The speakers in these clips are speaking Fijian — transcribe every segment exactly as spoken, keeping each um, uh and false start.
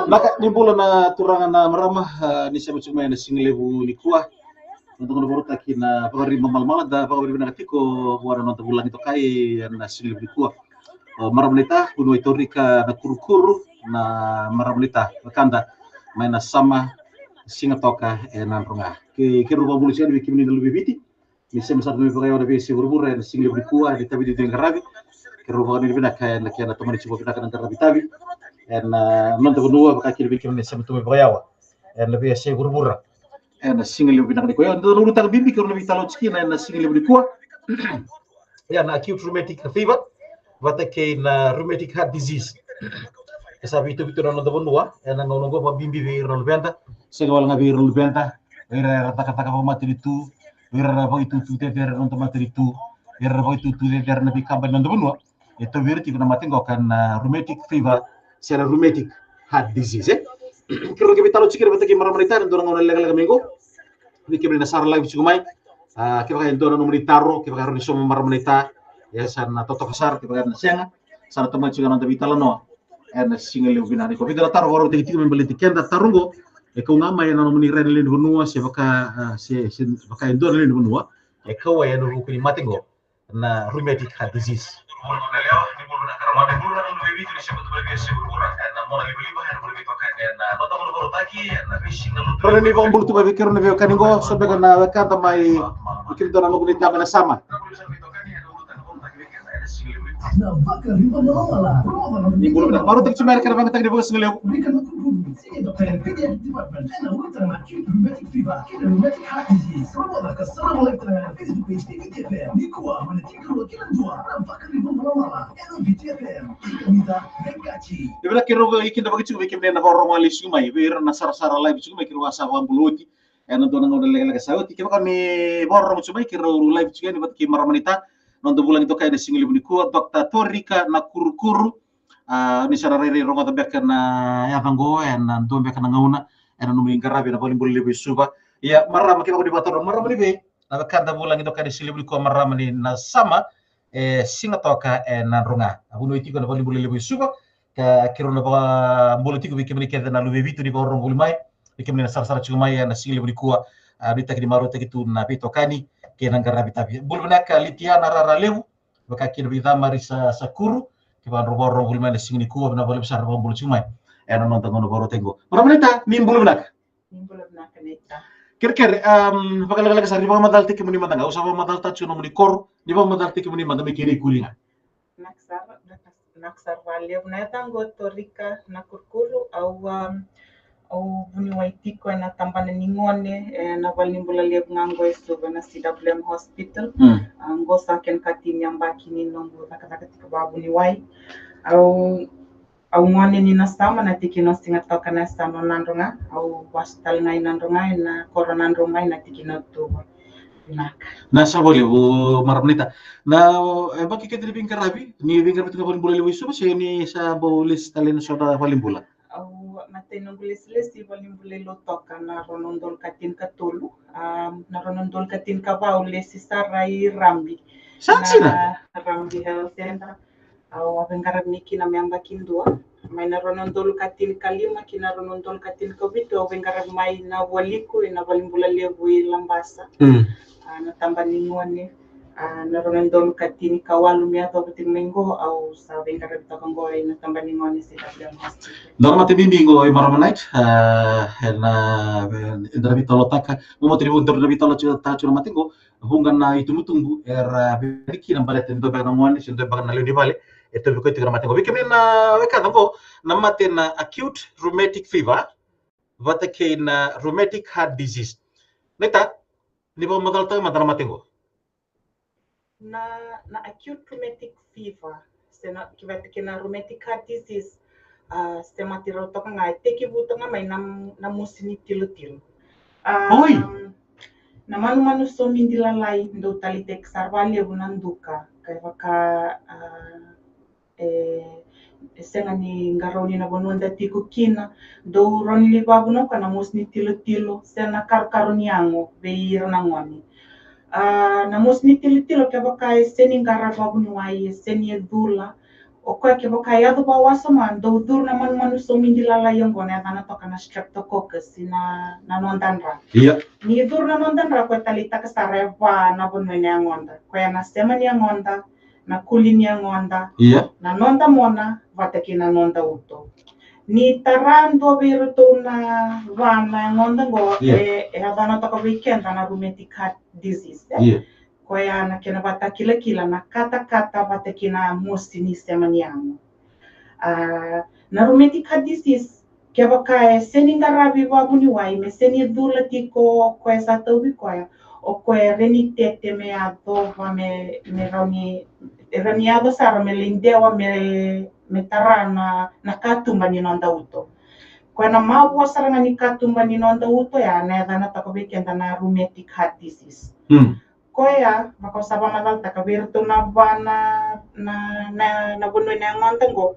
Naka ni bula na turaga na marama, ah, ni sema tiko mai ena siga levu nikua. Na noda gauna vakarautaki na Vakaribamalamala, da vakavinavinaka tiko vua na noda vulagi tokai ena siga levu nikua. O marama naita, Vuniwai Torika Nakurukuru, na marama naita, wekada mai Nasama, Sigatoka e Nadroga. Ke, keirau vakabula tiko yani vei kemuni na luve i Viti. Ni sema sara mai vakayawa ena veiyasai vuravura ena siga levu nikua, ni tavi ni dui qaravi. Keirau vakanuinui vinaka ena kena tomani tiko vinaka na qaravi tavi ena noda vanua, vaka kina vei kemuni ni sema tu mai vakayawa ena veiyasai vuravura ena siga levu vinaka nikua. Io, dua na ulutaga bibi keirau na veitalanoa tiko kina ena siga levu nikua. Ia, na acute rheumatic fever vata kei na rheumatic heart disease. E sa veitauvi tu na noda vanua ena gauna oqo, vakabibi vei ira na luveda, sega wale ga vei ira na luveda, vei ira era cakacaka vakamatanitu, vei ira era vakaitutu cecere na noda matanitu, vei ira era vakaitutu cecere na veikabani ni noda vanua. E tauvi ira tiko na mate oqo ka na rheumatic fever se na rheumatic heart disease, e. Keirau na qai veitalanoa tiko kina vata kei marama naita ena dua na gauna lekaleka mai oqo. Vei kemuni na sara live tiko mai, ah, kevaka e dua na nomuni taro, kevaka e rawa ni sauma marama naita, e sa na totoka sara, kevaka e na sega, sa na tomani tiko na noda veitalanoa ena siga levu vinaka nikua. Vica na taro vakarautaki tiko me baleti keda, taro oqo e kau ga mai ena nomuni rai na lewe ni vanua, se vaka, ah, se, se vaka e dua na lewe ni vanua e kauwai ena vuku ni mate oqo, na rheumatic heart disease. Rau ni vakabula tu mai vei keirau na veiwekani oqo, so beka na wekada mai, vei keirau na noqu naita mai Nasama. Ni bula vinaka. Marautaki tiko mai na kena vakayagataki ni vakasigalevu. E vinaka, keirau vakaikidavaki tiko vei kemuni na vakarorogo lesu tiko mai, vei ira na sarasara live tiko mai, keirau a sa vakabula oti ena dua na gauna lekaleka sa oti. Kevaka ni vakarorogo tiko mai, keirau live tiko yani vata kei marama naita, noda vulagi toka ena siga levu nikua, Doctor Torika Nakurukuru. Ah, ni sa na rairai rogoca beka na yaca oqo ena dua beka na gauna ena nomuni qaravi ena valenibula levu i Suva. Ia marama, kevaka ni vakataroga, marama ni vei? Na wekada vulagi toka ena siga levu nikua, marama ni Nasama, e, Sigatoka e Nadroga. A vuniwai tiko ena valenibula levu i Suva. Ka keirau na vakabula tiko vei kemuni kece na luve i Viti ni vakarorogo voli mai, vei kemuni na sarasara tiko mai ena siga levu nikua. Ah, nuitaki ni marautaki tu na veitokani kei na qaravi tavi. Bula vinaka Litiana Raralevu, vaka kina vei Damaris Sakuru, kevaka drau vakarorogo voli mai ena siga nikua, vinaka vakalevu sara na vakabula tiko mai ena noda gauna vakarautaki oqo. Marama naita, ni bula vinaka. Ni bula vinaka naita. Kerekere, um, vakalekaleka sara, ni vakamacalataki kemuni mada ga, au sa vakamacalataka tiko nomuni koro, ni vakamacalataki kemuni mada me kena ikuri ga. Vinaka sara, vinaka sara vakalevu. Na yacaqu o Torika Nakurukuru, au, um, au vuniwai tiko ena tabana ni gone ena valenibula levu ga oqo e Suva, na C W M Hospital. Mm. Ah, oqo sa kena ikatini ni yabaki ni noqu cakacaka tiko vakavuniwai. Au, au gone ni Nasama, na tikina o Sigatoka, na yasana o Nadroga. Au vasu tale ga i Nadroga, ena koro Nadroga mai, na tikina o Tuva. Vinaka. Na sa vakalevu marama naita. Na, e, yabaki kece ni veiqaravi, ni veiqaravi tu na valenibula levu i Suva se ni sa bau lesi tale ena so na valenibula? Au, matai noqu lesilesi i valenibula i Lautoka na rua na udolu ka tinikatolu. Ah, na rua na udolu ka tinikava au lesi sara i Rabi. Sa dina? Na Rabi Health Center. Au a veiqaravi mai kina me yabaki dua. Mai na rua na udolu ka tinikalima ki na rua na udolu ka tinikavitu au veiqaravi mai na Vualiku ena valenibula levu i Labasa. Mm. Ah, na tabana ni gone. Ah, na rua na udolu ka tinikawalu me yacova tiko mai oqo au sa veiqaravi toka oqo ena tabana ni gone C W M Hospital. Dua na mate bibi oqo i marama naita, ah, ena, eda na veitalanoataka, mo mate ni vuqa dua na veitalanoataka tiko na mate oqo, vuqa na itubutubu era veiqaravi kina baleta e dua beka na gone se dua beka na lewe ni vale e tauvi koya tiko na mate oqo. Vei kemuni na wekada oqo, na mate na acute rheumatic fever vata kei na rheumatic heart disease. Naita, ni vakamacalataka mada na mate oqo. Na, na acute rheumatic fever se na, kevaka kei na rheumatic heart disease, ah, se mate rau toka ga, e tekivu toka ga mai na, na mosi ni tilotilo. Ah, oi! Na manumanu somidi lalai dau taleitaki sara vakalevu na duka, kevaka, ah, e, e sega ni qarauni na vanua da tiko kina, dau rawa ni livavu na ka na mosi ni tilotilo se na karokaro ni yago vei ira na gone. Ah, na mosi ni tilotilo kevaka e sega ni qaravi vakavuniwai, e sega ni cula, O koya kevaka e yaco vakawasoma, dau curu na manumanu somidi lalai oqo, na yacana toka na streptococcus, ina, na noda dra. Ia. Ni curu na noda dra, koya taleitaka sara e va na vanua ina yagoda. Koya na sema ni yagoda, na kuli ni yagoda, Ia. na noda mona, vata kei na noda uto. Ni tara dua vei iratou na va na yagoda oqo, Ia. e, e yacana toka vei keda na rheumatic heart disease, e? Ia. Koya na kena vakatakilakila na katakata vata kei na mosi ni sema ni yago. A, na rheumatic heart disease, kevaka e sega ni qaravi vakavuniwai, me sega ni cula tiko o koya sa tauvi koya, o koya e rawa ni tete me yacova, me, me rawa ni, e rawa ni yaco sara me lai dewa me, me tara na, na katuba ni noda uto. Koya na mavoa sara ga ni katuba ni noda uto ya, na yacana toka vei keda na rheumatic heart disease. Mm. Koya, vaka au sa vakamacalataka vei iratou na va na, na, na, na vanua ina yagoda oqo.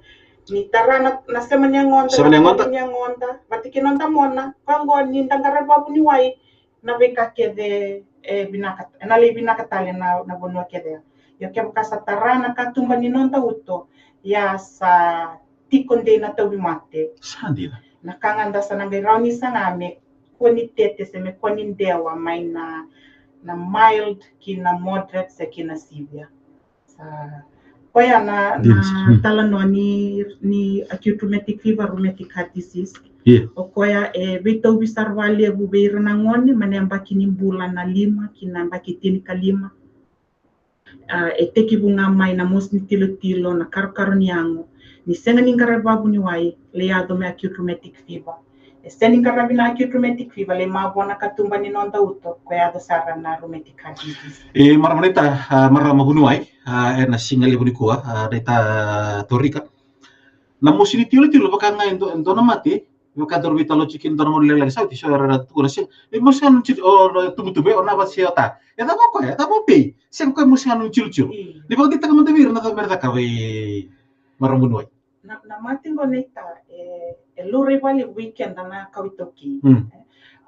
Ni tara na, na sema ni yagoda, Sema ni na yagoda. kuli ni yagoda, vata kei na noda mona, koya oqo ni da qaravi vakavuniwai, na veika kece e vinaka, ena lai vinaka tale na, na vanua kece ya. Ia kevaka sa tara na katuba ni noda uto, ia sa tiko dei na tauvimate. Sa dina. Na ka ga da sa na qai rawa ni saga me kua ni tete se me kua ni dewa mai na, na mild ki na moderate se ki na severe. Sa, koya na, Dina na sa. Mm. talanoa ni, ni acute rheumatic fever, rheumatic heart disease. Ia. O koya e veitauvi sara vakalevu vei ira na gone, mai na yabaki ni bula na lima ki na yabaki tinikalima. A, e tekivu ga mai na mosi ni tilotilo, na karokaro ni yago, ni sega ni qaravi vakavuniwai, lai yaco me acute rheumatic fever. E sega ni qaravi na acute rheumatic fever, lai mavoa na katuba ni noda uto, koya yaco sara na rheumatic heart disease. E, marama naita, a, marama vuniwai, a, ena siga levu nikua, a, naita Torika. Na mosi ni tilotilo, vaka ga e dua, e dua na mate, vaka daru veitalanoa tiko kina, dua na gone lailai sa oti, so era tukuna se, e, mosi ga ni tilo, o, na tubutubu, e, o na vasi o ta. E cava o koya, e cava o pei, se o koya mosi ga ni tilotilo. Io. Ni vakadeitaka mada vei ira na cava me ra cakava, e, marama vuniwai. Na, na mate qo naita, e, e laurai vakalevu vei keda na kawa iTaukei. Mm.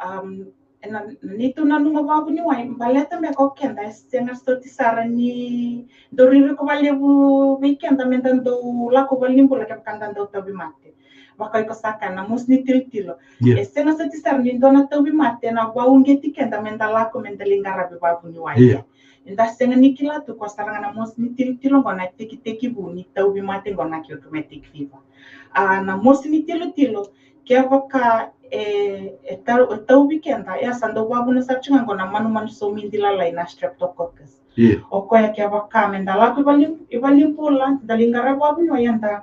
Um, e na, na neitou nanuma vakavuniwai, baleta beka o keda e sega soti sara ni dau ririko vakalevu vei keda me da dau lako valenibula kevaka da dau tauvimate. Vaka iko sa kaya na mosi ni tilotilo. Io. E sega soti sara ni dua na tauvimate na vakauqeti keda me da lako me da lai qaravi vakavuniwai. Io. Eda sega ni kila tu koya sara ga na mosi ni tilotilo qo na tekitekivu ni tauvimate qo na acute rheumatic fever. A, na mosi ni tilotilo, kevaka e, e tau-, e tauvi keda, e a sa dau vakavuna sara tiko ga qo na manumanu somidi lalai na streptococcus. Io. O koya kevaka me da lako i vale-, i valenibula, da lai qaravi vakavuniwai, ia da,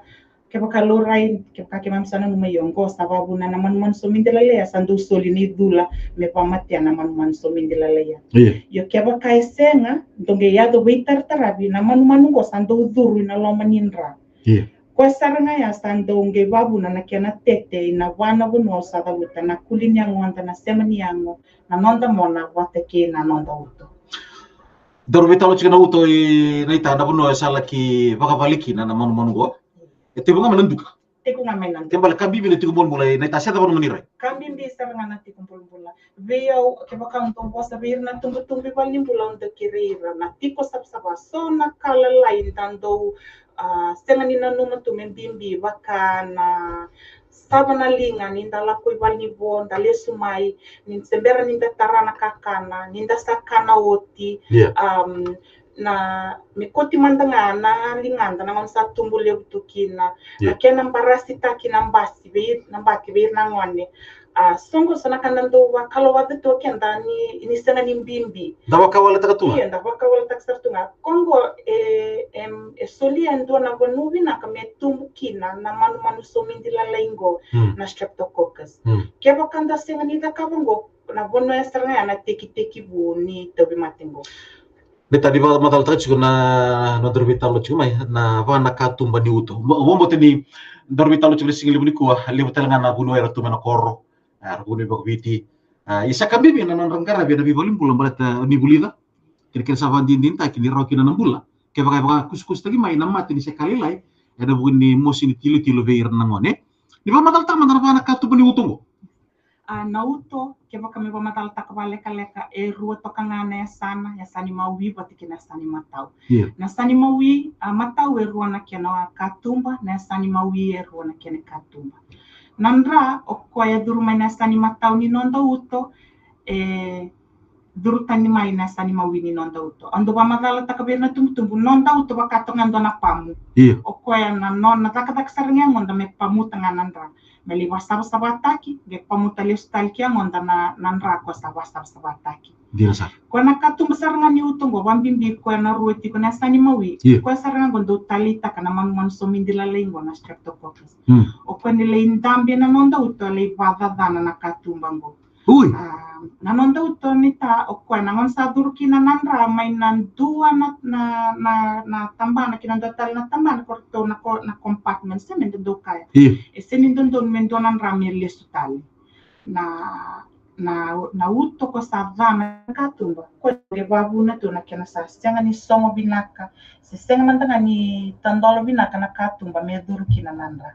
kevaka laurai, kevaka keimami sa nanuma, io, qo sa vakavuna na manumanu somidi lalai, ia sa dau soli na icula me vakamatea na manumanu somidi lalai ya. Io. Io, kevaka e sega, dau qai yaco veitarataravi, na manumanu qo sa dau curu ina loma ni dra. Io. Koya sara ga ya sa dau qai vakavuna na kena tete ina va na vanua au sa cavuta, na kuli ni yagoda, na sema ni yago, na noda mona vata kei na noda uto. Daru veitalanoa tiko na uto, e, naita, na vanua e sa laki vakavale kina na manumanu qo. E tekivu ga mai na duka. Tekivu ga mai na duka. Kena ibalebale ka bibi na tiko bulabula, e, naita, se cava na nomuni rai? Ka bibi sara ga na tiko bulabula. Vei au, kevaka au dau vosa vei ira na tubutubu i valenibula, au dau kerei ira na tiko savasava, so na ka lalai da dau, a, sega ni nanuma tu me bibi, vaka na sava na liga ni da lako i valenivo, da lesu mai, ni se bera ni da tara na kakana, ni da sa kana oti. Io. Um, na, me koti mada ga na ligada, na gauna sa tubu levu tu kina. Io. Na kena barasitaki na basi vei, na bati vei ira na gone. A, so qo so na ka da dau vakalougatataka tu o keda ni, ni sega ni bibi. Da vakawaletaka tu ga. Io, da vakawaletaka sara tu ga. Koya qo e, em, e solia e dua na vanua vinaka me tubu kina na manumanu somidi lalai qo, Mm. na streptococcus. Mm. Kevaka da sega ni cakava qo, na vanua ya sara ga ya na tekitekivu ni tauvimate qo. Naita, ni vakamacalataka tiko na, na nodaru veitalanoa tiko mai, na va na katuba ni uto. Mo-, mo-, mo-, ni daru veitalanoa tiko na siga levu nikua, levu tale ga na vuniwai era tu mai na koro, a, era vuniwai vakaviti. A, ia sa ka bibi na nodra qaravi ena veivalenibula baleta ni vulica. Kena, kena sa vakadinadinataki ni rawa kina na bula. Kevaka e vakakusakusataki mai na mate ni se ka lailai, ena vuku ni mosi ni tilotilo vei ira na gone. Ni vakamacalataka mada na va na katuba ni uto qo. A, na uto, kevaka me vakamacalataka vakalekaleka, e rua toka ga na yasana, yasani mawi vata kei na yasani matau. Io. Na yasani mawi, a, matau e rua na kena katuba, na yasani mawi e rua na kena katuba. Na dra, o koya e curu mai na yasani matau ni noda uto, e curu tani mai na yasani mawi ni noda uto. Au dau vakamacalataka vei ira na tubutubu, noda uto vaka toka ga e dua na pamu. Io. O koya na nona cakacaka sara ga e yagoda me pamuta ga na dra. Me lai vakasavasavataki, qai pamuta lesu tale ki yagoda na, na dra koya sa vakasavasavataki. Dina sara. Koya na katuba sara ga ni uto qo, vakabibi koya na rua tiko na yasani mawi. Io. Koya sara ga qo dau taleitaka na manumanu somidi lalai qo na Streptococcus. Mm. O koya ni lai dabe na noda uto, lai vakacacana na katuba qo. Ui. A, na noda uto ni ta, o koya na gauna sa curu kina na dra mai na dua na, na, na, na tabana ki na dua tale na tabana, ko ratou na ko-, na compartment, se me dodonu kaya. Io. E sega ni dodonu me dua na dra me lesu tale. Na, na, na uto ko sa ca na katuba, ko e vavuna tu na kena sa sega ni sogo vinaka, se sega mada ga ni tadolo vinaka na katuba me curu kina na dra.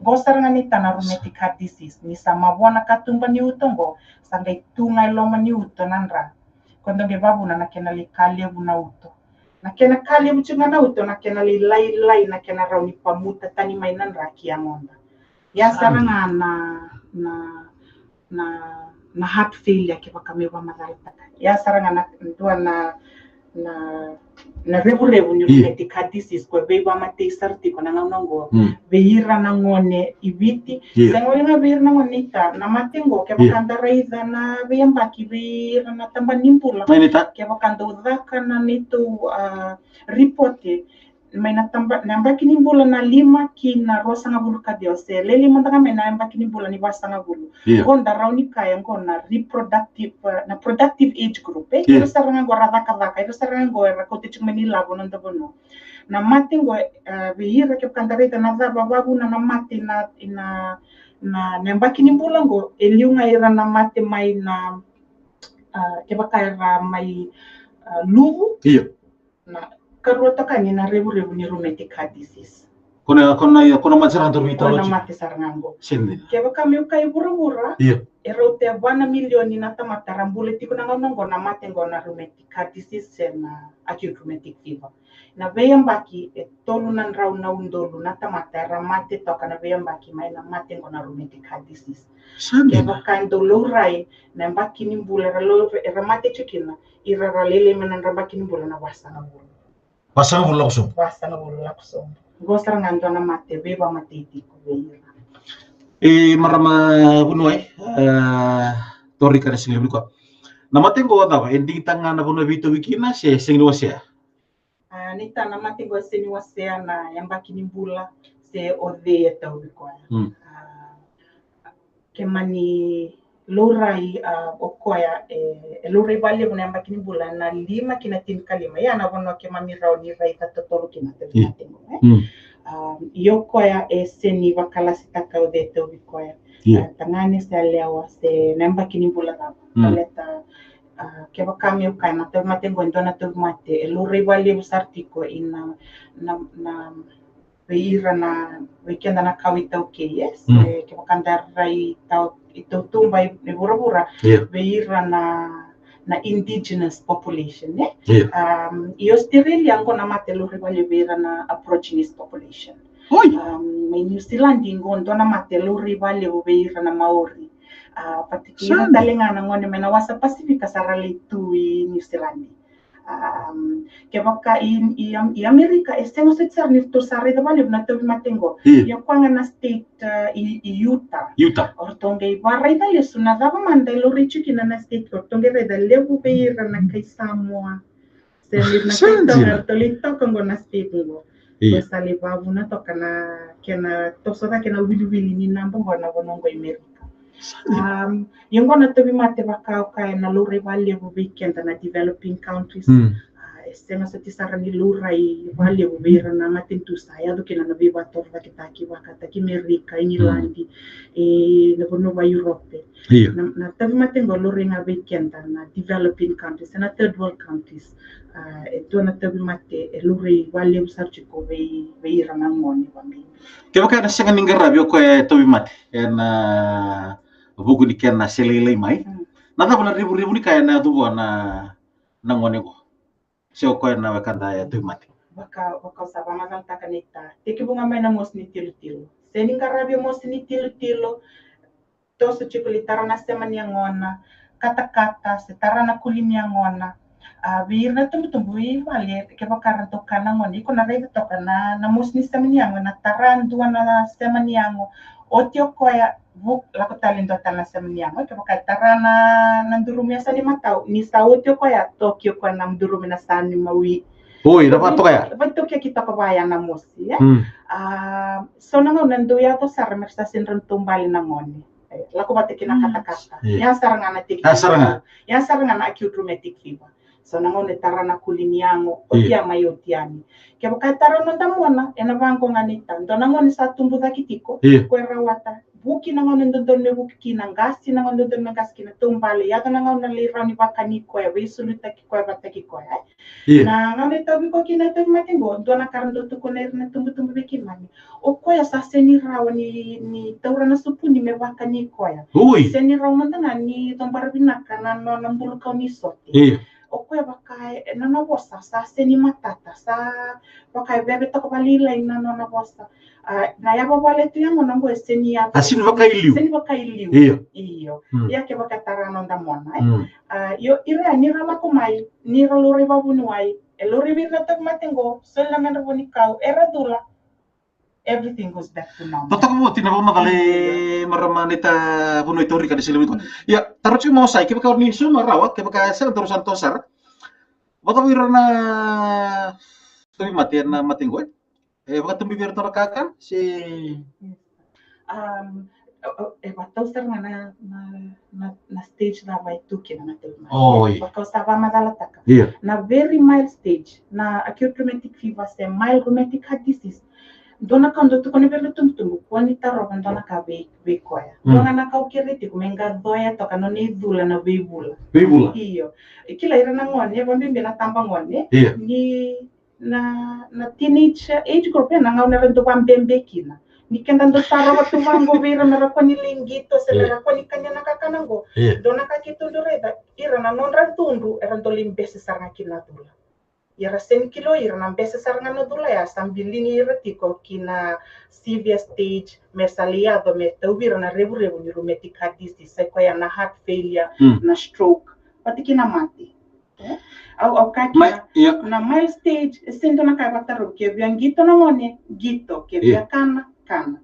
Qo sara ga ni ta na rheumatic heart disease, ni sa mavoa na katuba ni uto qo, sa qai tu ga e loma ni uto na dra. Ko dau qai vavuna na kena lai ka levu na uto. Na kena ka levu tiko ga na uto, na kena lai lailai, na kena rawa ni pamuta tani mai na dra ki yagoda. Ia sara ga na, na, na, na heart failure kevaka me vakamacalataka. Ia sara ga na dua na, na, na revurevu ni rheumatic heart disease, ko e veivakamatei sara tiko na gauna qo. Mm. Vei ira na gone i Viti. Io. Sega wale ga vei ira na gone i ta, na mate qo, kevaka da raica na veiyabaki vei ira na tabana ni bula. Mai ni ta. Kevaka dau caka na neitou, a, ripote, mai na taba-, na yabaki ni bula na lima ki na ruasagavulu ka ciwa, se lele mada ga mai na yabaki ni bula ni vasagavulu. Io. Qo da rawa ni kaya qo na reproductive, eh, na productive age group, e? Io. Ira sara ga qo ra cakacaka, ira sara ga qo era kauta tiko mai ni lavo na noda vanua. Na mate qo, eh, vei ira kevaka da raica na cava vavuna na mate na, na, na, na yabaki ni bula qo, e liu ga ira na mate mai na, ah, kevaka era mai, ah, luvu. Io. Na karua toka ni na revurevu ni rheumatic heart disease. Ko na, ko na, ko na mate sara ga tauvi talo. Ko na mate sara ga qo. Sega. Kevaka meu kai vuravura, io, e rauta e va na milioni na tamata ra bula tiko na gauna qo na mate qo na rheumatic heart disease se na acute rheumatic fever. Na veiyabaki e tolu na drau na udolu na tamata era mate toka na veiyabaki mai na mate qo na rheumatic heart disease. Sega. Kevaka e dau laurai na yabaki ni bula era lau-, era mate tiko kina, ira ra lele mai na drabaki ni bula na vasagavulu. Vasagavulu lako sobu. Vasagavulu lako sobu. Qo sara ga dua na mate veivakamatei tiko vei ira. E marama Vuniwai, e, Torika na siga levu nikua. Na mate qo cava, e digitaka ga na vanua veitauvi kina, se sega ni wasea? A, ni ta na mate qo e sega ni wasea na yabaki ni bula, se o cei e tauvi koya. Mm. A, ke mani laurai, a, o koya, e, e laurai vakalevu na yabaki ni bula, na lima ki na tinikalima. Ia na vanua keimami rawa ni raica totolo kina tauvi mate qo, e? Mm. A, ia o koya e sega ni vakalasitaka o cei e tauvi koya. Io. A, tagane se yalewa, se na yabaki ni bula cava. Mm. Baleta, a, kevaka meu kaya na tauvimate qo e dua na tauvimate e laurai vakalevu sara tiko ina, na, na, vei ira na, vei keda na kawa iTaukei, yes? Mm. E, kevaka da rai tau, iTautuba, i, i vuravura, io, vei ira na, na indigenous population, e? Io. Um, i Australia qo na mate laurai vakalevu vei ira na Aborigines population. Oi. Um, mai New Zealand qo dua na mate laurai vakalevu vei ira na Maori. A, vata kei ira tale ga na gone mai na wasa Pasifika sa ra lai tu i New Zealand. Um, kevaka i, i, i Amerika, e sega soti sara ni ratou sa raica vakalevu na tauvimate qo. Io. Ia koya ga na state, uh, i, i Utah. Utah. O ratou qai varaica lesu na cava mada e laurai tiko kina na state qo. O ratou qai raica levu vei ira na kai Samoa. Se ni na kai Tonga, ratou lai toka qo na state qo. Io. Ko sa lai vavuna toka na kena toso cake na wiliwili ni naba qo na vanua qo i Amerika. Um, ia qo na tauvimate vaka au kaya na laurai vakalevu vei keda na developing countries. Mm. A, e sega soti sara ni laurai vakalevu vei ira na matanitu sa yaco kina na veivakatorocaketaki vakataki Merika, Igiladi, mm, e, na vanua va Europe. Io. Na, na tauvimate qo laurai ga vei keda na developing countries, na third world countries. A, e dua na tauvimate e laurai vakalevu sara tiko vei, vei ira na gone vakabibi. Kevaka ena sega ni qaravi o koya e tauvimate ena vuku ni kena se lailai mai. Mm. Na cava na revurevu ni ka ena yaco vua na, na gone qo? Se o koya na wekada e tauvimate. Vaka, vaka au sa vakamacalataka naita. Tekivu ga mai na mosi ni tilotilo. Se ni qaravi mosi ni tilotilo. Toso tiko li tara na sema ni yagona, katakata, se tara na kuli ni yagona. A, vei ira na tubutubu i vale, kevaka ra dau kana gone, iko na raica toka na, na mosi ni sema ni yago, na tara dua na sema ni yago. Oti o koya, vu, lako tale dua tale na sema ni yago. Kevaka e tara na, na durumu ya sa ni matau, ni sa oti o koya, toki o koya na durumu na sa ni mawi. Oi, na vakatoka ya. Vakatoka ya ki toka vaya na mosi, e? Mm. A, so na gauna dau yaco sara me ra sa seni ra taubale na gone. E, lako vata kina katakata. Ia. Ia sara ga na teki. Ia sara ga. Ia sara ga na acute rheumatic fever. So na gauna e tara na kuli ni yago, oti ya mai oti yani. Kevaka e tara noda mona, ena vaqo ga ni ta. Dua na gone sa tubu cake tiko, ko e rawata. Vuki na gauna dodonu me vuki kina, qasi na gauna dodonu me qasi kina, taubale, yaco na gauna lai rawa ni vakani koya, veisolitaki koya, vataki koya. Ia. Na gauna e tauvi koya kina e tauvimate qo, dua na ka ra dau tukuna ira na tubutubu vei keimami. O koya sa seni rawa ni, ni taura na supuni me vakani koya. Oi. Seni rawa mada ga ni cobara vinaka na nona bulu kau ni sote. Ia. O koya vaka e, nona vosa, sa seni matata, sa vaka e veve toka vakalailai na nona vosa. A, na yavavale tu ya gona qo e seni ya. A, seni vakailiu. Seni vakailiu. Io. Io. Mm. Ia kevaka e tara noda mona, e. Mm. A, io, ira ni ra lako mai, ni ra laurai vavuniwai, e laurai vei ira na tauvimate qo, soli na medra vunikau, era cula. Everything goes back to normal. Totoka vou, tina vakamacala e marama naita Vuniwai Taurika ni sili vei koya. Mm. Ia, taro tiko mai o Sai, kevaka ni sauma rawa, kevaka e sega taro sa na toso sara. Vakacava ira na tauvimate ena mate qo, e? E vakatabui vei ira tara kakana, se? Yes. Um, o, o, e vakatau sara ga na, na, na, na stage cava e tu kina na tauvimate. Oi. Vaka au sa vakamacalataka. Ia. Na very mild stage, na acute rheumatic fever se mild rheumatic heart disease. Dua na ka au dau tukuna vei ira na tubutubu, kua ni tarova dua na ka vei, vei koya. Mm. Dua ga na ka au kerei tiko, me qacoya toka nona icula na veivula. Veivula. Io. E kila ira na gone, e vakabibi na tabagone. Ia. Ni na, na teenage age group, e, na gauna era dau vakabebe kina. Ni keda dau tarova tu vaqo vei ira me ra kua ni lai qito, se me ra kua ni kania na kakana qo. Ia. Dua na ka keitou dau raica, ira na nodra cudru, era dau lai bese sara ga kina na cula. Ia ra seni kila o ira na bese sara ga na cula ya, sa biligi ira tiko ki na severe stage, me sa lai yaco me tauvi ira na revurevu ni rheumatic heart disease, sai koya na heart failure, mm, na stroke, vata kei na mate. E? Au, au kaya kina, ia, na mild stage, e sega ni dua na ka e vakatarovi, ke via qito na gone, qito, ke via kana, kana.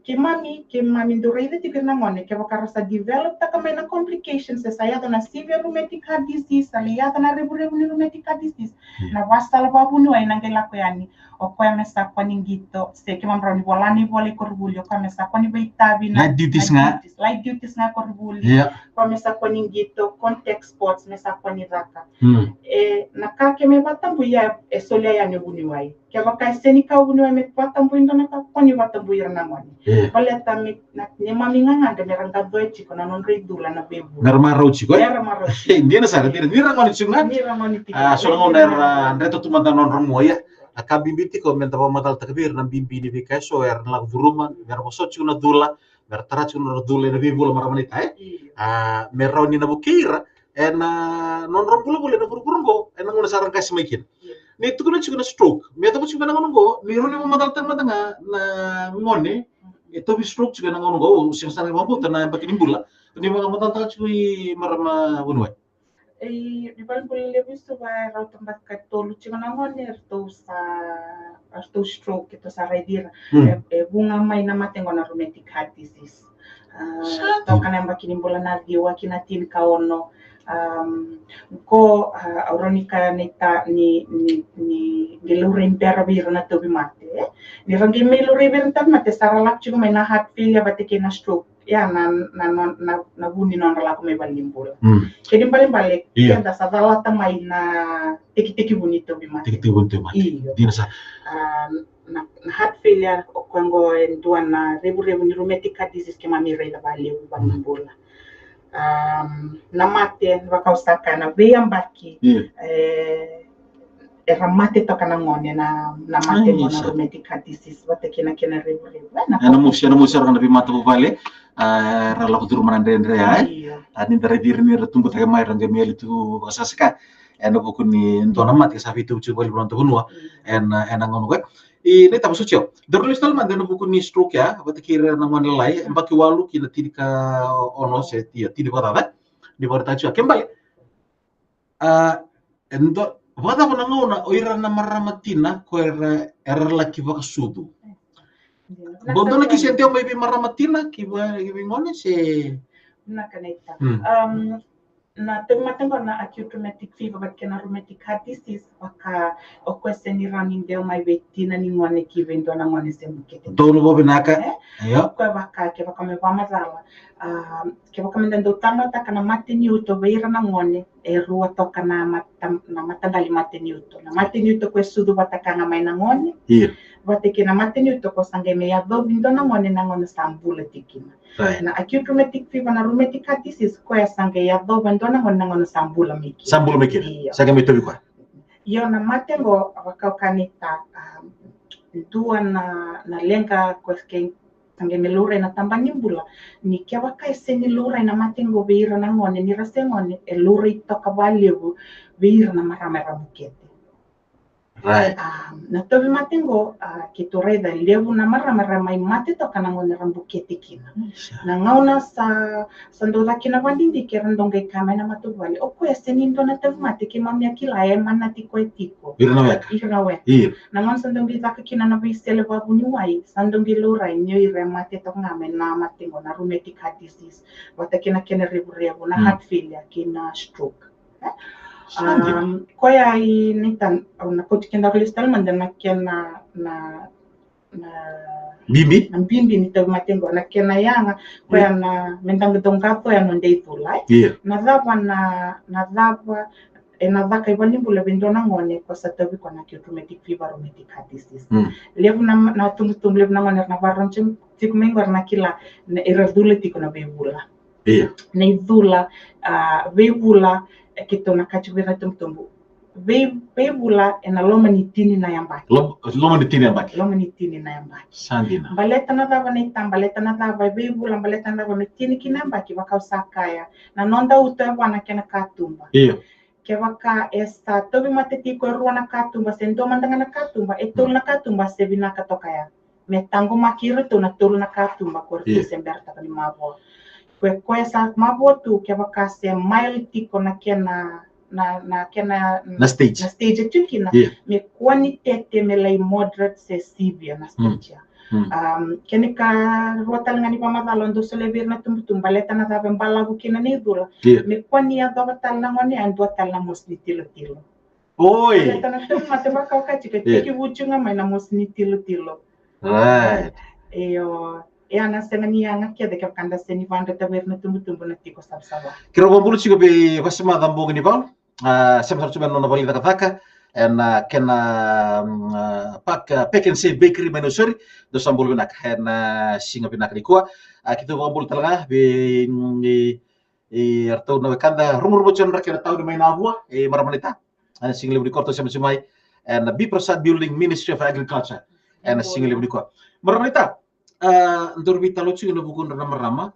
Keimami, keimami dau raica tiko ira na gone, kevaka ra sa develop taka mai na complications, e sa yaco na severe rheumatic heart disease, sa lai yaco na revurevu ni rheumatic heart disease, mm, na vakasala vakavuniwai na qai lako yani, o koya me sa kua ni qito, se keimami rawa ni vola na ivola i koronivuli, o koya me sa kua ni vakaitavi na, light duties ga, light duties ga i koronivuli. Ia. Koya me sa kua ni qito, contact sports me sa kua ni caka. Mm. E, na ka ke me vakatabui ya, e solia yani o vuniwai. Kevaka e sega ni kau vuniwai me vakatabui dua na ka, kua ni vakatabui ira na gone. Ia. Baleta me, na, neimami gagadre me ra qacoya tiko na nodra icula na veivula. Me ra marau tiko, e? Me ra marau tiko. E, dina sara, dina, ni ra gone tiko ga. Ni ra gone tiko ga. A, so na gauna era dreta tu mada na nodra mua, ia. A ka bibi tiko me da vakamacalataka vei ira na bibi ni veika eso era na lako curuma, me ra vosota tiko na cula, me ra tara tiko na nodra cula ena veivula, marama naita, e? Io. A, me rawa ni na vukei ira ena nodra bulabula ena vuravura oqo, ena gauna sa ra qasi mai kina. Io. Ni tukuna tiko na stroke, me yacova tiko ena gauna oqo, ni rawa ni vakamacalataka mada ga na gone, mm, e tauvi stroke tiko ena gauna oqo, au sega sara ni vakabauta na yabaki ni bula, ni vakamacalataka tiko i marama Vuniwai. E, ni valenibula levu i Suva e rauta beka e tolu tiko na gone, eratou sa, eratou stroke, keitou sa raici ira. Mm. E, e vuqa mai na mate qo na rheumatic heart disease. A, toka na yabaki ni bula na ciwa ki na tinikaono. Am, qo, a, au rawa ni kaya ni ta, ni, ni, ni, ni laurai bera vei ira na tauvimate, e? Ni ra qai mai laurai vei ira na tauvimate, sa ra lako tiko mai na heart failure vata kei na stroke. Ia na, na, na, na, na vu ni nodra lako mai valenibula. Mm. Kena ibalebale, io, keda sa calata mai na tekitekivu ni tauvimate. Tekitekivu ni tauvimate. Io. Dina sara. A, na, na heart failure, o koya qo e dua na revurevu ni rheumatic heart disease keimami raica vakalevu valenibula. Am, na mate, vaka au sa kaya, na veiyabaki, io, e, era mate toka na gone na, na mate, ai, qo na, sa, rheumatic heart disease, vata kei na kena revurevu. E, na, ena mosi, ena mosi sara ga na veimatavuvale. A, ra lako curu mana dredre, a, e? Io. A, ni da raici ira ni ra tubu cake mai, ra qai mai yali tu vakasakasaka. Ena vuku ni dua na mate sa veitauci vakalevu na noda vanua. Mm. Ena, ena gauna qo. I, ni tava sotio. Daru lesu tale mada ena vuku ni stroke ya, vata kei ira na gone lalai, e baki walu ki na tinikaono se, io, tini vakacaca. Ni vakaraitaka tiko ya. Ke bale. A, e dua, vakacava na gauna o ira na marama tina ko era, era laki vakasucu? Io. Dua, dua na kisi e dewa mai vei marama tina ki va-, ki vei gone se? Na ka na ita. Mm. Um, na tauvimate qo na acute rheumatic fever vata kei na rheumatic heart disease, vaka o koya sega ni rawa ni dewa mai vei tina ni gone ki vei dua na gone se bukete. Donu vakavinaka. E? Io. O koya vaka, kevaka me vakamacala, a, kevaka me da dau talanoataka na mataniuto vei ira na gone, e rua toka na mata-, na mataqali mataniuto. Na mataniuto ko e sucu vata ka ga mai na gone. Io. Vata kei na mataniuto ko sa qai mai yacovi dua na gone na gauna sa bula tiko kina. Right. Na acute rheumatic fever, na rheumatic heart disease, koya sa qai yacova e dua na gone na gauna sa bula mai kina. Sa bula mai kina. Io. Sa qai mai tauvi koya. Io, na mate qo, vaka au kaya, um, dua na, na leqa ko e sa qai, sa qai me laurai na tabana ni bula. Ni kevaka e sega ni laurai na mate qo vei ira na gone, ni ra se gone, e laurai toka vakalevu vei ira na marama era bukete. Right. A, na tauvimate qo, a, keitou raica e levu na marama era mai mate toka na gauna era bukete kina. Sure. Na gauna sa, sa dau caka kina vakadidike, era dau qai kaya mai na matavuvale, o koya sega ni dua na tauvimate, keimami a kila e manati koya tiko. Ira na weka. Ira na weka. Io. Na gauna sa dau qai caka kina na veisele vavuniwai, sa dau qai laurai ni o ira e mate toka ga mai na mate qo na rheumatic heart disease, vata kei na kena revurevu, na, mm, heart failure kei na stroke. E? Sa dina. Um, koya i, ni tan, au na kauti kedaru lesu tale mada na kena, na, na bibi, na bibi ni tauvimate qo, na kena yaga, koya, mm, na me da qai dau qacoya noda icula, e? Io. Na cava na, na cava ena caka i valenibula vei dua na gone ko sa tauvi koya na acute rheumatic fever, rheumatic heart disease. Mm. Levu na, na tubutubu, levu na gone era na vakarorogo tiko mai qo era na kila, na, era cula tiko na veivula. Io. Na icula, a, veivula, e, keitou na kaya tiko vei ira na tubutubu. Vei, veivula ena loma ni tini na yabaki. Lom-, loma ni tini na yabaki. Loma ni tini na yabaki. Sa dina. Baleta na cava na ita, baleta na cava e veivula, baleta na cava me tini ki na yabaki, vaka au sa kaya. Na noda uto e vua na kena katuba. Io. Kevaka e sa tauvimate tiko e rua na katuba, se dua mada ga na katuba, e tolu na katuba, se vinaka toka ya. Me taqomaki iratou na tolu na katuba ko iratou, io, se bera toka ni mavoa. Ko e, ko e sa mavoa tu, kevaka se mild tiko na kena, na, na kena, na stage, na stage e tu kina, io, me kua ni tete me lai moderate se severe na stage ya. Mm. Um, kena ikarua tale ga ni vakamacala, au dau solia vei ira na tubutubu, baleta na cava e balavu kina na icula. Io. Me kua ni yacova tale na gone ya e dua tale na mosi ni tilotilo. Oi. Baleta na tauvimate vaka au kaya tiko, e, io, tekivu tiko ga mai na mosi ni tilotilo. Right. Io, e a na sega ni yaga kece kevaka da sega ni vakadreta vei ira na tubutubu na tiko savasava. Keirau vakabula tiko vei Vasemaca Bogivalu. A, sema sara tu mai na nona vale ni cakacaka ena, a, kena, mm, a, Pack, a, Pack and Save Bakery mai Nausori. Dou sa bula vinaka ena, a, siga vinaka nikua. A, keitou vakabula tale ga vei, mm, i, i ratou na wekada Rugurugu John Rakena Tauni mai Navua, e marama naita. Ena siga levu nikua ratou sema tu mai ena B Prasad Building, Ministry of Agriculture. Ena siga levu nikua. Marama naita, a, daru veitalanoa tiko ena vukudra na marama.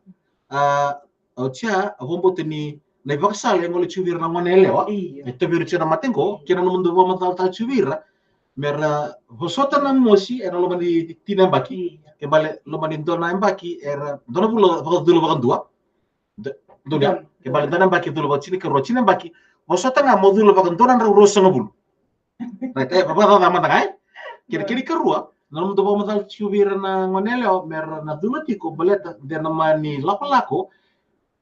A, oti ya, au vakabauta ni na ivakasala e gole tiko vei ira na gone yalewa. Io. E tauvi ira tiko na mate qo, kei na nomudou vakamacalataka tiko vei ira. Me ra vosota na mosi ena loma ni tini na yabaki. Io. Ke bale loma ni dua na yabaki, era dua na vula vakacula vakadua. D-, dua na, dua. Ke bale dua na yabaki cula vakatinikarua, tini na yabaki. Vosota ga mo cula vakadua na drau ruasagavulu. Right, e, vakacaca mada ga, e? Kena, kena ikarua, na nomudou vakamacala tiko vei ira na gone yalewa, me ra na cula tiko, baleta de na mani lakolako.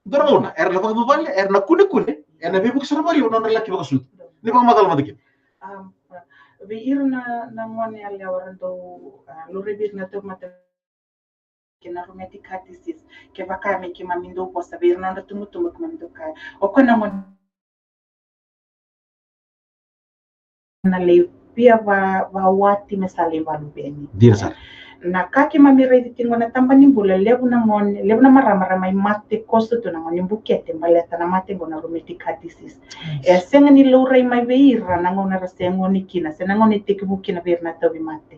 Dua na gauna, era na vakavuvale, era na kunekune, era na veivuke sara vakalevu na nodra laki vakasucu. Ni vakamacala mada kina. Um, vei ira na, na gone yalewa era dau, a, laurai vei ira na tauvimate kei na rheumatic heart disease, kevaka me keimami dau vosa vei ira na nodra tubutubu, keimami dau kaya, o koya na gone na lai via va, vawati me sa lai valuveni. Dina sara. Na ka keimami raici tiko na tabana ni bula, levu na gone, levu na marama ra mai mate koso tu na gone bukete, baleta na mate qo na rheumatic heart disease. Yes. E sega ni laurai mai vei ira na gauna ra se gone kina, se na gauna e tekivu kina vei ira na tauvimate.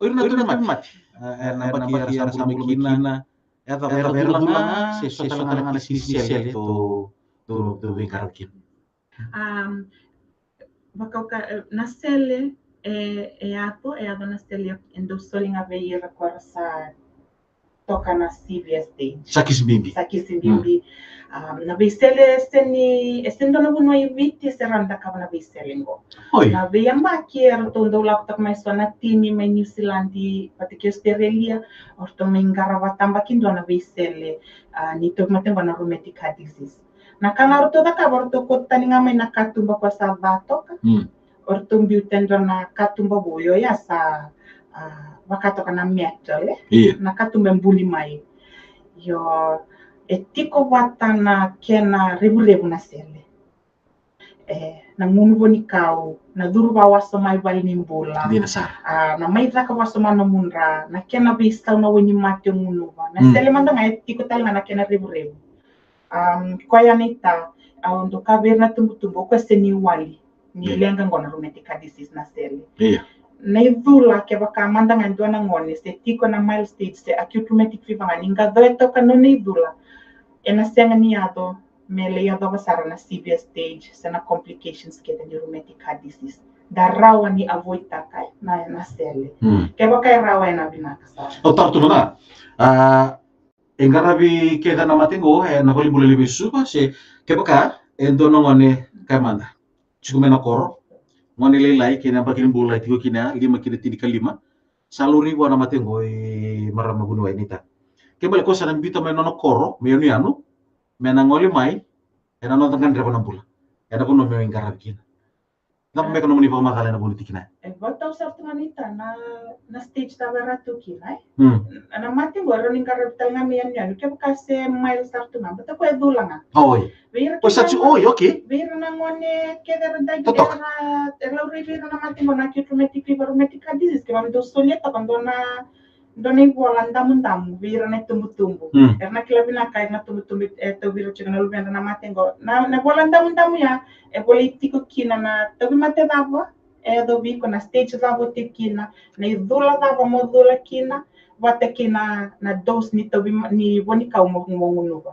O ira na tauvimate, e, na yabaki era sa bula mai kina, e cava, era dula ga se so tale ga na sisele dou, dou, dou veiqaravi kina? Am, vaka, e, na sele, e, e yaco, e yaco na sele, e dau soli ga vei ira ko ra sa toka na C V S stage. Sa kisi bibi. Sa kisi bibi. Mm. Um, na veisele e sega ni, e sega ni dua na vanua i Viti se rawa ni cakava na veisele qo. Oi. Na veiyabaki eratou dau lako toka mai so na timi mai New Zealand vata kei Australia, o ratou mai qarava tabakidua na veisele, a, ni tauvimate qo na rheumatic heart disease. Na ka ga ratou cakava, ratou kauta tani ga mai na katuba ko sa ca toka. Mm. O ratou biuta e dua na katuba vou, io, ya sa, a, vaka toka na metal, e? Io. Na katuba e buli mai. Io, e tiko vata na kena revurevu na sele. E, na gunu vuanikau, na curu vakawasoma i valenibula. Dina sara. A, na mai caka vakawasoma na nomudra, na kena veisau na wainimate o gunuva. Na, mm, sele mada ga e tiko tale ga na kena revurevu. Um, koya na ita, au dau kaya vei ira na tubutubu, o koya se ni wali ni, mm, leqa qo na rheumatic heart disease na sele. Io. Na icula, kevaka mada ga e dua na gone se tiko na mild stage se acute rheumatic fever ga, ni qai coya toka na nona icula, ena sega ni yaco me lai yacova sara na severe stage se na complications kece ni rheumatic heart disease. Da rawa ni avoid-taka na, na sele. Mm. Kevaka e rawa, ena vinaka sara. Au taro tu mada. A, e qaravi kece na mate qo ena valenibula levu e Suva, se kevaka e dua na gone, kaya mada, tiko mai na koro, gone lailai, kei na yabaki ni bula e tiko kina, lima ki na tinikalima, sa laurai vua na mate qo i marama vuniwai, na ita. Kena ibalebale ko sa na biuta mai na nona koro me yanuyanu, me na gole mai ena noda gadreva na bula, ena vanua me qaravi kina. Cava beka nomuni vakamacala ena vuku ni tikina? E vakatau sara tu ga, na ita, na, na stage cava era tu kina, e? Hmm. Na mate qo e rawa ni qaravi tale ga me yanuyanu kevaka se mild sara tu ga, baleta o koya e cula ga. Oi. Vei ira, o koya sa tu, oi, okay. Vei ira na gone kece era dai, totoka, era, era laurai vei ira na mate qo na acute rheumatic fever, rheumatic heart disease, keimami dau solia toka dua na, dua na ivola damudamu vei ira na itubutubu. Hmm. Era na kila vinaka, era na tubutubu, e tauvi ira tiko na luvedra na mate qo. Na, na ivola damudamu ya e volai tiko kina na tauvimate cava e yacovi iko, na stage cava o tiko kina, na icula cava mo cula kina, vata kei na, na dose ni tauvi, ni vuanikau mo, mo gunuva.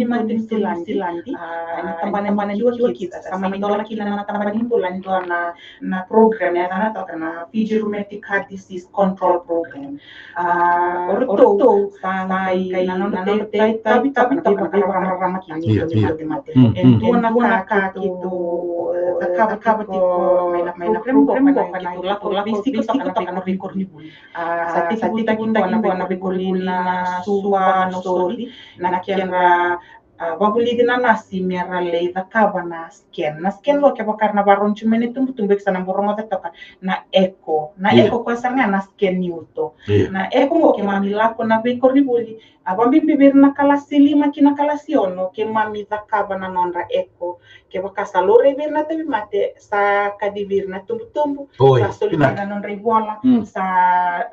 ni mate ni Niusiladi. A, ena tabana ni Cure Kids, sa mai dola kina na tabana ni bula e dua na, na program e yacana toka na Fiji Rheumatic Heart Disease Control Program. A, o ratou sa qai na nodra itavi toka na veivakararama kina ni mate. E dua na ka keitou cakava tiko mai na program qo, keitou lako veisiko toka na veikoronivuli. A, sa tekivutaki toka na veikoronivuli na Suva, na Nausori, na kedra a, vavulici na nasi me ra lai cakava na scan. Na scan qo kevaka era na vakarorogo tiko mai na itubutubu, iko sa na bau rogoca toka na echo. Na echo qo sara ga na scan ni uto. Na echo qo keimami lako na veikoronivuli, a, vakabibi vei ira na kalasi lima ki na kalasi ono, keimami cakava na nodra echo. Kevaka sa laurai vei ira na tauvimate, sa kacivi ira na tubutubu, sa soli mai na nodra ivola, sa,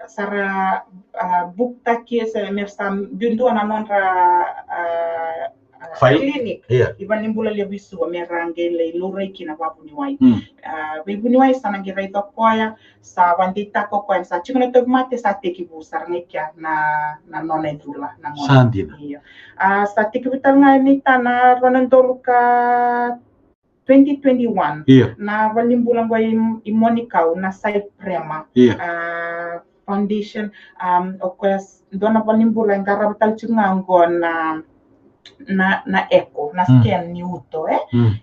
sa ra, a, book-taki, sa, me ra sa biu dua na nodra, a, a, clinic i valenibula levu i Suva me ra qai lai laurai kina vakavuniwai. A, veivuniwai sa na qai raica o koya, sa vakadeitaka o koya ni sa tiko na tauvimate, sa tekivu sara ga i kea na, na nona icula na gone. Sa dina. Io. A, sa tekivu tale ga ni ta na rua na udolu ka twenty twenty-one. Io. Na valenibula qo i, i Monikau, na Cyprema. Io. A, Foundation, um, o koya s-, dua na valenibula e qarava tale tiko ga qo na, na, na echo, na scan ni uto, e?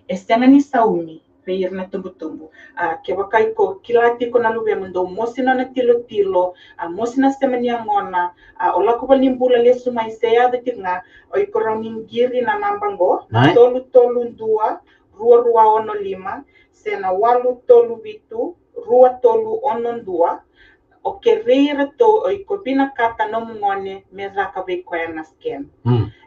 E sega ni saumi vei ira na tubutubu. A, kevaka iko kila tiko na luvemu dau mosi nona tilotilo, a, mosi na sema ni yagona, a, o lako valenibula lesu mai se yaco tiko ga, o iko rawa ni qiri na naba qo, na tolu tolu dua, rua rua ono lima, se na walu tolu vitu, rua tolu ono dua, o kerei iratou o iko vinakata nomu gone me caka vei koya na scan.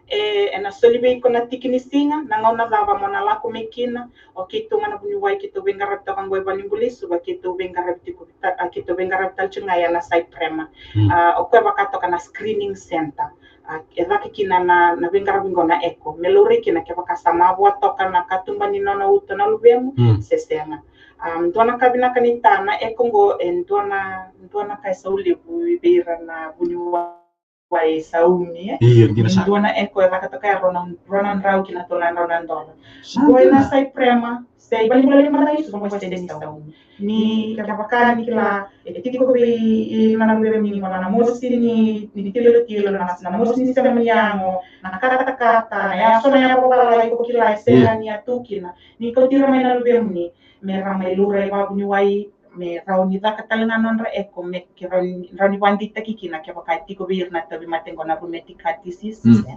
E, ena soli vei iko na tiki ni siga, na gauna cava mo na lako mai kina, o keitou ga na vuniwai keitou veiqaravi toka qo e valenibula i Suva, keitou veiqaravi tiko, a, keitou veiqaravi tale tiko ga ya na Cyprema. A, o koya vaka toka na screening center. A, e caka kina na, na veiqaravi qo na echo. Me laurai kina kevaka sa mavoa toka na katuba ni nona uto na luvemu, se sega. Um, dua na ka vinaka ni ta na echo qo, e dua na, dua na ka e sau levu vei ira na vuniwai saumi, e. Io, dina sara. Dua na echo e caka toka ya rua na, rua na drau ki na tolu na drau na dola. Qo ena Cyprema, se i valenibula levu mada i Suva qo e sega ni saumi. Ni kevaka ni kila, e tiko vei ira na luvemu ni vaka na mosi ni, ni tilotilo, na, na mosi ni sema ni yago, na katakata, na ya so na yavavala iko kila e sega ni a tu kina. Ni kauti ira mai na luvemuni, me ra mai laurai vakavuniwai, me rawa ni caka tale ga nodra echo, me ke rawa ni, rawa ni vakadeitaki kina kevaka e tiko vei ira na tauvimate qo na rheumatic heart disease. Mm. Sega.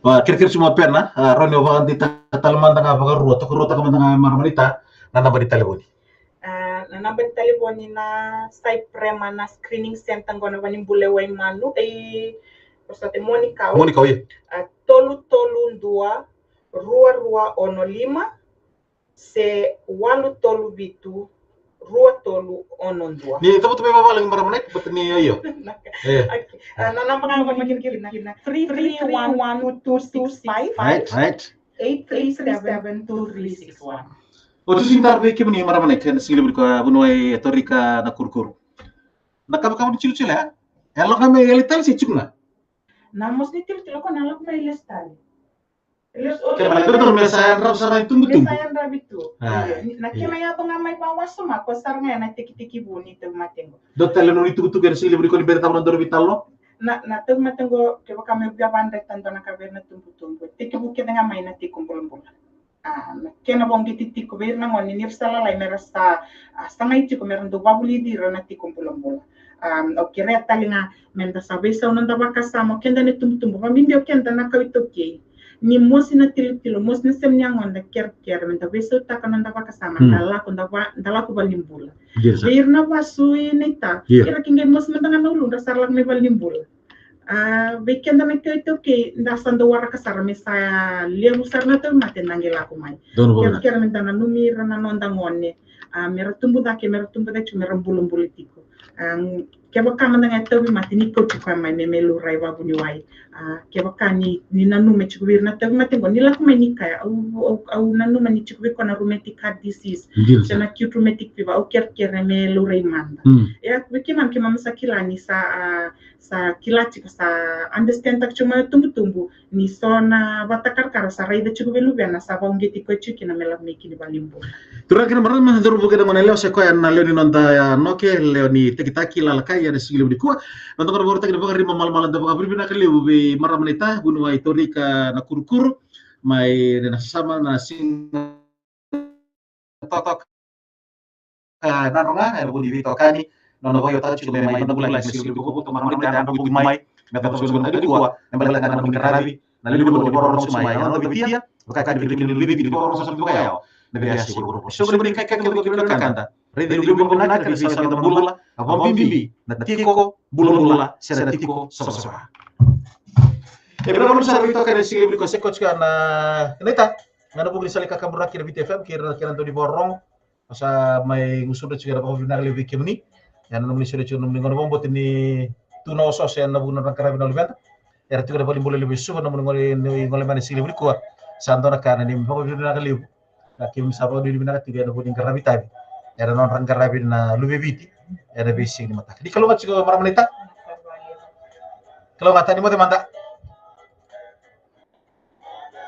Va, kerekere tu mai Pena, a, rawa ni o vakadeitaka tale mada ga vakarua, tokaruataka mada ga e marama naita, na naba ni talevoni. A, na naba ni talevoni na Cyprema na screening center qo na valenibula e Waimanu, e, o sa te Monikau. Monikau, ia. A, tolu tolu dua, rua rua ono lima, se walu tolu vitu, rua tolu ono dua. Ni cavuta mai vavalagi marama naita, but ni io. E. Okay. A, na naba ga qo ni kiri kina, three three one two two six five. Right, right. Eight three seven two three six one. O tu sini taro vei kemuni marama naita, ena sigalevu ni koya vuniwai e Torika Nakurukuru. Na kavakava ni tilotilo ya? E lako mai yali tale se tiko ga? Na mosi ni tilotilo qo na lako mai lesu tale. Lesu, o, kena mai, me sa yadravi sara i tubutubu. Me sa yadravi tu. A, io. Na kena yaco ga mai vawasoma, qo sara ga ena tekitekivu ni tauvimate qo. Dua tale na nona itukutuku ena sigalevu ni koya ni bera tau na dua na veitalanoa? Na, na tauvimate qo, kevaka me via vakadreta dua na ka vei ira na tubutubu. Tekivu kece ga mai na tiko bulabula. A, na kena vakauqeti tiko vei ira na gone ni ra sa lalai me ra sa, a, sagai tiko me ra dau vakavulici ira na tiko bulabula. A, au kerea tale ga me da sa veisau noda vakasama, o keda na itubutubu, vakabibi o keda na kawa iTaukei. Ni mosi na tilotilo, mosi na sema ni yagoda, kerekere me da veisautaka noda vakasama, da lako, da va, da lako valenibula. Vei ira na vasu i naita, ira ke qai mosi mada ga na uludra sa ra lako mai valenibula. A, vei keda na kawa iTaukei, da sa dau waraka sara me sa levu sara na tauvimate da qai lako mai. Kerekere me da nanumi ira na noda gone. A, me ra tubu cake, me ra tubu cake tiko, me ra bulabula tiko. A, kevaka mada ga e tauvimate ni kauti koya mai me, me laurai vakavuniwai. A, kevaka ni, ni nanuma tiko vei ira na tauvimate qo, ni lako mai ni kaya, au, au, au nanuma ni tiko vei koya na rheumatic heart disease. Se na acute rheumatic fever, au kerekere me laurai mada. Ia, vei keimami, keimami sa kila ni sa, a, sa kila tiko, sa understand taka tiko mai na tubutubu ni so na vatakarakara sa raica tiko vei luvena sa vakauqeti koya tiko kina me lako mai kina valenibula. Turaga kei na marama, cauravou kei na goneyalewa, se koya na lewe ni noda, a, noke, lewe ni takitaki lalakai ena sigalevu nikua. Noda gauna vakarautaki ni Vakaribamalamala, da vakavinavinaka levu vei marama naita, vuniwai Torika Nakurukuru, mai Nasasama, na siga totoka. A, Nadroga, e, vuni veitokani, nona vakaiotaka tiko me mai noda bula ena sigalevu nikua, toka marama naita, yadra vuki mai, me da vakasuka na gauna nikua, me baleta na nomuni qaravi, Na levu ni vakarorogo sa mai na noda veitia, vaka kina vei kemuni na luve i Viti ni vakarorogo sa mai vakayawa na veiyasai vuravura. Soqo na vuni kai kai kemuni na kada. Raici na luve i Viti na kena veisau ni noda bula, a vakabibi na tiko bulabula se na tiko savasava. E vinaka vakalevu sara vei toka na siga levu ni ko se ko tiko na Naita. Ga na vuku ni sala i kakaburaki na Viti F M kei ira na kena dau ni vakarorogo. Sa mai gusudra tiko, era vakavinavinaka levu vei kemuni. Ena nomuni solia tiko nomuni gauna vakabauta ni tu na osooso ena vuku na nodra qaravi na luveda. Era tiko na valenibula levu e Suva, nomuni gole, ni gole mai na siga levu nikua. Sa dua na ka na neimami vakavinavinaka levu. Na kemuni sa vakavinavinaka tiko ena vuku ni qaravi tavi ena nodra qaravi na luve i Viti ena veisiga ni mataka. Ni kalougata tiko marama Naita. Kalougata, ni moce mada.